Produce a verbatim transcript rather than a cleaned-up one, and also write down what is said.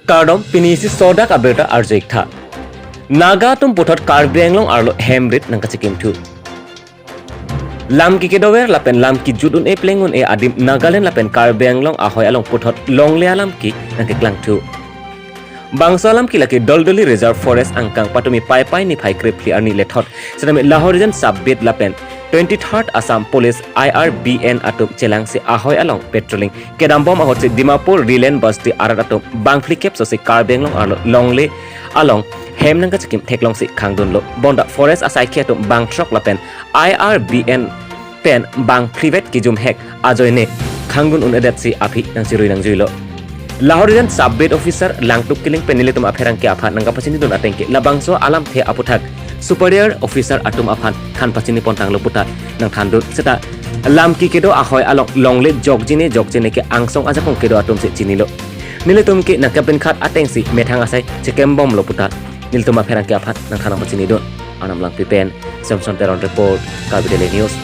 Kardom, pini isi sodak abirta arju-ik tha. Naga atum puthot Karbi Anglong arlo hem rit nangkachekimthu. Lam kekedover lapen lam kejut un-e pleng un-e adim Nagaland lapen Karbi Anglong ahoi along puthot longle alam ke nangkeklangthu. Bangso alam ke lake Doldoli Reserve Forest angkang patumi Paipai niphai krephli arni lethot setame Lahorijan Sub-Beat lapen twenty-third Assam Police I R B N atum chelangsi ahoi along patrolling kedambom ahutsi Dimapur Rilen Basti arat atum bangphli kep sosi Karbi Anglong arlo longle along hem nangkachekim theklongsi khangdunlo. Bonta forest asaikhi atum bangthrok lapen I R B N pen bangphlivet kejumhek ajoine khangdun un-edetsi aphi nangcherui nangjuilo. Lahorijan Sub-Beat Officer Langtuk Killing pen nelitum apherangke aphan nangkapachinidun ateng ke labangso alamthe aputhak superior officer atum aphan than pachini pontanglo puta nangthandun seta lam kekedo ahoi along longle jokjine jokjine ke angsong ajakong kedo atumsi chinilo. Nelitum ke nangkapinkhat atengsi methang asai chekembomlo puta nelitum apherangke aphan nangthan nangpachinidun. Arnam Langpi pen Samson Teron report, Karbi Daily News.